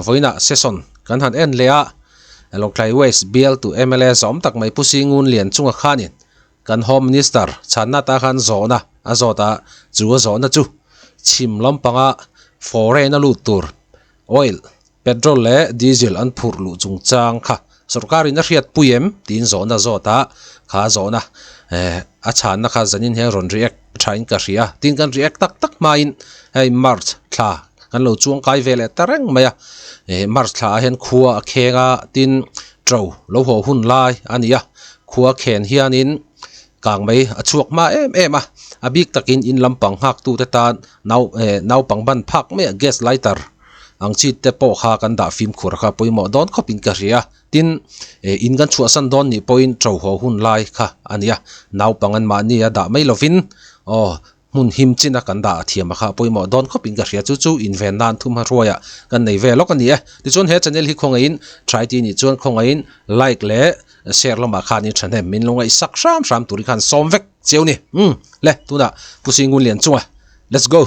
Vawiinah session kan han en leh a, Lawngtlai West bial tu mla zawm tak mai Pu Singun Lian chunga khanin kan Home Minister chhanna ta khan zawhna a zawt a, chu a zawhna chu chhim lampanga foreign a lut tur oil, petrol leh diesel an phurh luh chungchang kha sorkarin a hriatpui em tiin zawhna zawt a, kha zawhna eh a chhanna kha zanin hian rawn react thain ka hria tin kan react tak tak hmain hei March thla kan lo chuang kai ve leh ta reng mai a, eh March thla ah hian khua a kheng a tin to lo haw hun lai a ni a, khua khen hianin kang mai a chhuak hma em em a, a bik takin in lampang nghak tute tan nau eh naupang ban phak mai a gas lighter ang chi te pawh kha kan dah fimkhur kha pawimawh dawn khawp in ka hria tin eh in kan chhuahsan dawn nih pawhin to haw hun lai kha a ni a naupang an mahni a dah mai lovin aw hmun him chin a kan dah thiam a kha pawimawh dawn khawp in ka hria chu chu inven nan thum hruaia kan nei ve lawk a ni e tichuan he channel hi khawngaihin try ti nih chuan khawngaihin like leh share lamah khanin thahnem min lo ngaihsak hram hram turin khan sawm vek chiu ni umm le tunah Pu Singunlian chunga let's go.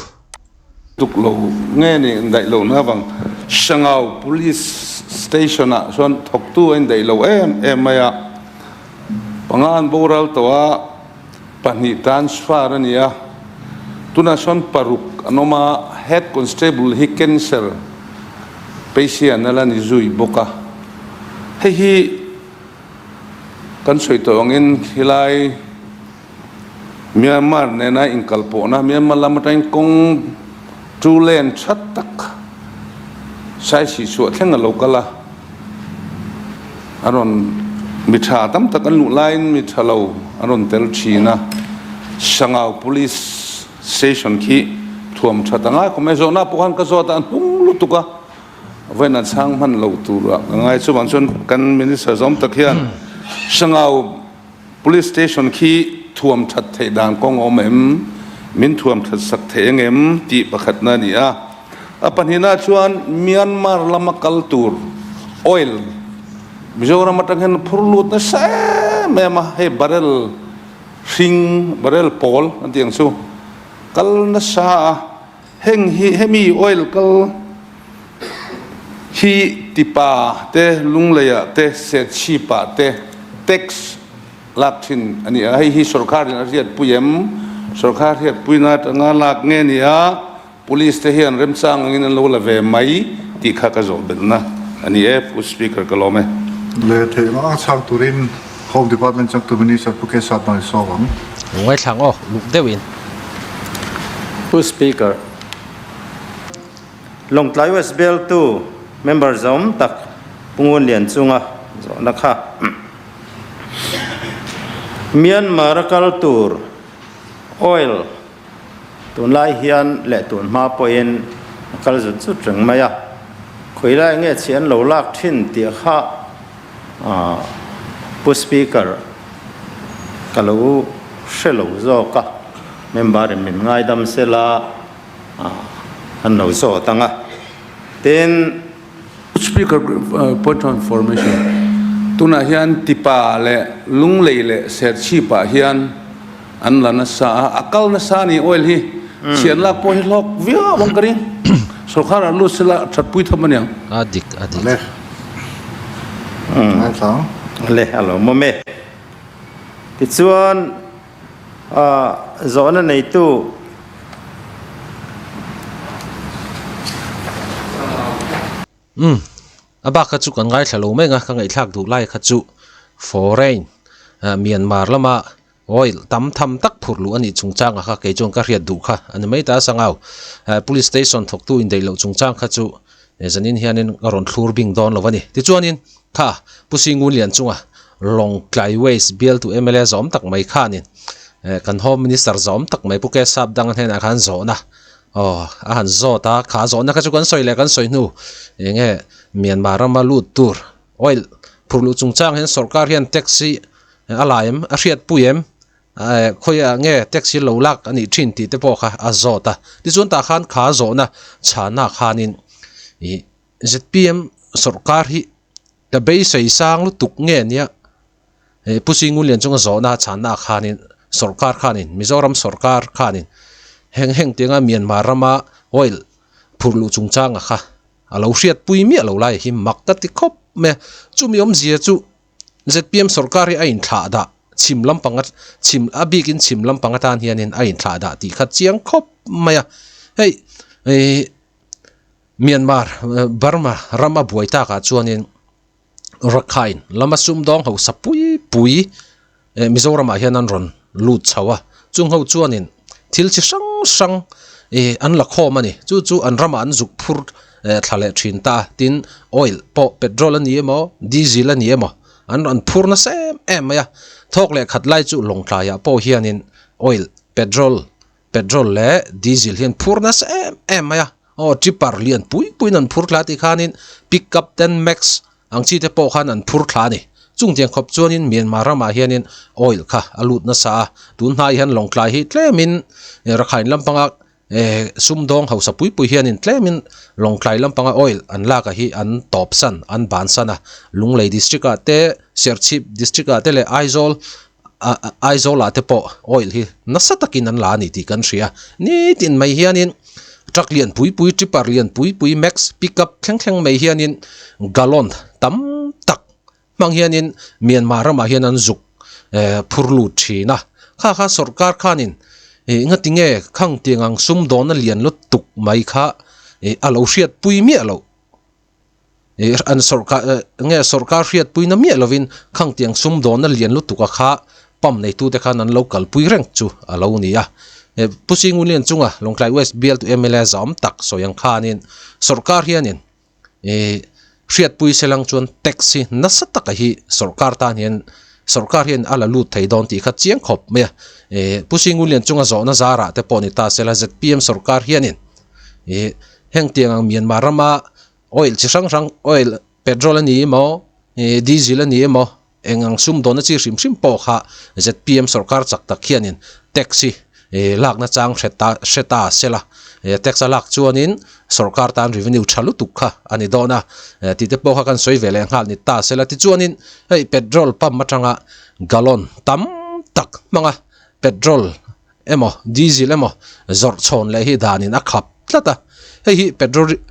Tuk lo nge ni indaih lo na vang Sangau Police Station ah chuan thawktu a indaih lo em em mai a, panga an boral tawh a, pahnih transfer a ni a, tunah chuan paruk an awm a, Head Constable hi cancer patient a la ni zui bawk a, hei hi kan sawi tawh angin khilai Myanmar nena inkalpawhna Myanmar lam atangin kawng two lane tha tak saisi chhuah thleng a lo kal a, a rawn mi tha tam tak an luh laiin mi tha lo a rawn tel thin a, Sangau Police Station khi thuam tha ta ngai khawp mai, zawhna pawh khan ka zawt a, a hnung lutuk a, vawiin a chhang hman lo tur a ka ngai, chuvang chuan kan Minister zawm tak hian Sangau Police station khi thuam that theih dan kawng a awm em? Min thuam that sak thei ang em? tih pakhatna a ni a. A pahnihna chuan Myanmar lama kal tur oil Mizoram atang hian phur lut nasa em em a, hei barrel hring, barrel pawl an tih ang chu kal nasa a. Heng hi hemi oil kal hi tipa te, Lungleiah te, Serchhipah te tax lak thin a ni a. Hei hi sorkarin a hriatpui em? Sorkar hriatpuina atanga lak nge ni a, Police te hian remchang angin an lo la ve mai tih kha ka zawh belhna a ni e, Pu Speaker ka lawm e. Leh theih ang chhang turin Home Department changtu Minister Pu Keshav Naik sawm ang. Ngaithlang aw, luk deuhin. Pu Speaker, Lawngtlai West bialtu member zawm tak Pu Ngun Lian chunga zawhna kha Myanmar a kal tur oil Tunlai hian leh tun hma pawhin a kal zut zut reng mai a, khawilai nge chhi an lo lak thin tih kha Pu Speaker ka lo hre lo zawk a, member in min ngaidam sela an lo zawt ang a, tin. Pu Speaker, point of information, tunah hian Tipa leh Lunglei leh Serchhipah hian an la nasa a, a kal nasa a ni oil hi, chhian lak pawh hi hlawk viau ang ka ring, sorkar ah lut sela thatpui tham a niang. A dik, a dik. Le. Ngaithla. Le, a lo mawm e. Tichuan. Zawhna neitu. Umm, a bak kha chu kan ngaithla lo mai ang a, ka ngaihthlak duh lai kha chu foreign Myanmar lama oil tam tham tak phurh luh a nih chungchangah kha kei chuan ka hriat duh kha a ni mai ta a sangau. Police station thawktu indaih loh chungchang kha chu zanin hianin ka rawn thlur bing dawn lo a ni. Tichuanin kha Pu Singunlian chunga Lawngtlai West bialtu mla zawm tak mai khanin kan Home Minister zawm tak mai Pu Kesap Danga hnenah khan zawhna aw a han zawt a, kha zawhna kha chu kan sawi leh kan sawi hnu eng nge Myanmar rama lut tur oil phurh luh chungchang hian sorkar hian tax hi a la em a hriatpui em khawiah nge tax hi lo lak a nih thin tih te pawh kha a zawt a, tichuan tah khan kha zawhna chhana khanin ih zpm sorkar hi Ka beisei sang lutuk nge nia eh Pu Singunlian chunga zawhna chhanna ah khanin sawrkar khanin Mizoram sawrkar khanin heng heng tianga Myanmar rama oil phurh luh chungchanga kha a lo hriatpui miah lo lai hi mak ka ti khawp mai a. Chumi awmzia chu zpm sorkar hi a inthlah dah chhim lampang a chhim a bikin chhim lampang atan hianin a inthlah dah tih kha chiang khawp mai a. Hei ihh Myanmar Burma rama buai takah chuanin Rakhine lama sumdawng hausa pui pui eh Mizoramah hian an rawn lut chho a, chung ho chuanin thil chi hrang hrang ih an la khawm a ni, chu chu an ramah an zuk phur eh thla leh thin ta a, tin oil pawh petrol a ni emaw diesel a ni emaw an rawn phur nasa em em mai a, thawk leh khat lai chu Lawngtlaiah pawh hianin oil petrol Petrol leh diesel hian phur nasa em em mai a, aw tipper lian pui puiin an phur thla tih khanin pick up ten max ang chi te pawh khan an phur thla a ni. Chung tiang khawp chuanin Myanmar ramah hianin oil kha a lut nasa a, tun hnaiah hian Lawngtlai hi tlemin Rakhine lampanga eh sumdawng hausa pui pui hianin tlemin Lawngtlai lampanga oil an lak ah hi an tawp san an ban san a, Lunglei district ah te Serchhip district ah te leh Aizawl Aizawl ah te pawh oil hi nasa takin an la a ni tih kan hria. Nitin mai hianin truck lian pui pui tipper lian pui pui max pickup thleng thleng mai hianin gallon tam tak hmang hianin Myanmar ramah hian an zuk eh phur lut thin a. Kha kha sorkar khanin ih nga tinge khang tiang ang sumdawnna lian lutuk mai kha ih a lo hriatpui miah loh. Ih an sawrkar eh nge sawrkar hriatpuina miah lovin khang tiang sumdawnna lian lutuk a kha pump neitute khan an lo kalpui reng chu a lo ni a. Eh Pu Singunlian chunga Lawngtlai West bialtu mla zam tak sawi ang khanin sawrkar hianin ih hriatpui selang chuan tax hi nasa taka hi sawrkar tan hian sawrkar hian a la lut thei dawn tih kha chiang khawp mai a. Eh Pu Singunlian chunga zawhna zarah te pawh ni ta sela zpm sawrkar hianin ih heng tiang ang Myanmar rama oil chi hrang hrang oil petrol a ni emaw ih diesel a ni emaw eng ang sumdawnna chi hrim hrim pawh kha zpm sorkar chak tak hianin tax hi ih lakna chang hre ta hre ta sela ih tax a lak chuanin sorkar tan revenue tha lutuk kha a ni dawn a tih te pawh kha kan sawi ve leh nghal ni ta sela tichuanin hei petrol pump atanga gallon tam tak hmanga petrol emaw diesel emaw zawrh chhawn leh hi danin a khap tlat a, hei hi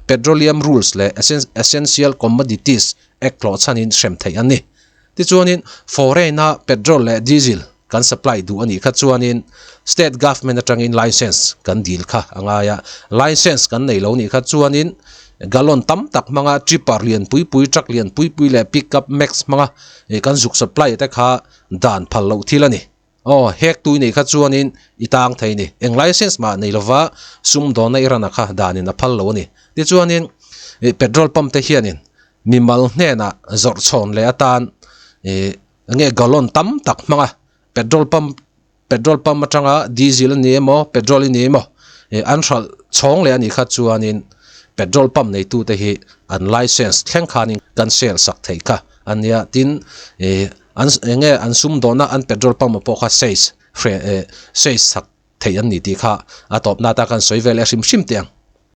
petroleum rules leh essential commodities act hlawh chhanin hrem theih an ni. Tichuanin foreign-a petrol leh diesel kan supply duh a nih kha chuanin state government atangin licence kan dil kha a ngai a, licence kan nei lo nih kha chuanin gallon tam tak hmanga tipper lian pui pui truck lian pui pui leh pickup max hmanga kan zuk supply te kha dan phal loh thil a ni. Aw, hek tui nei kha chuanin i tang thei ni. Eng license mah nei lova sumdawnna i rana kha danin a phal lo a ni. Tichuanin ih petrol pump te hianin mimal hnenah zawrh chhawn leh atan ih enge gallon tam tak hmanga petrol pump petrol pump atanga diesel a ni emaw petrol i ni emaw ih an hralh chhawng leh a nih kha chuanin petrol pump neitute hi an license thleng khanin cancel sak theih kha a nia. Tin ih. An eng nge an sumdawnna an petrol pump ah pawh kha size hre eh size sak theih an ni tih kha a tawpna atan khan sawi vel e hrim hrim teh ang.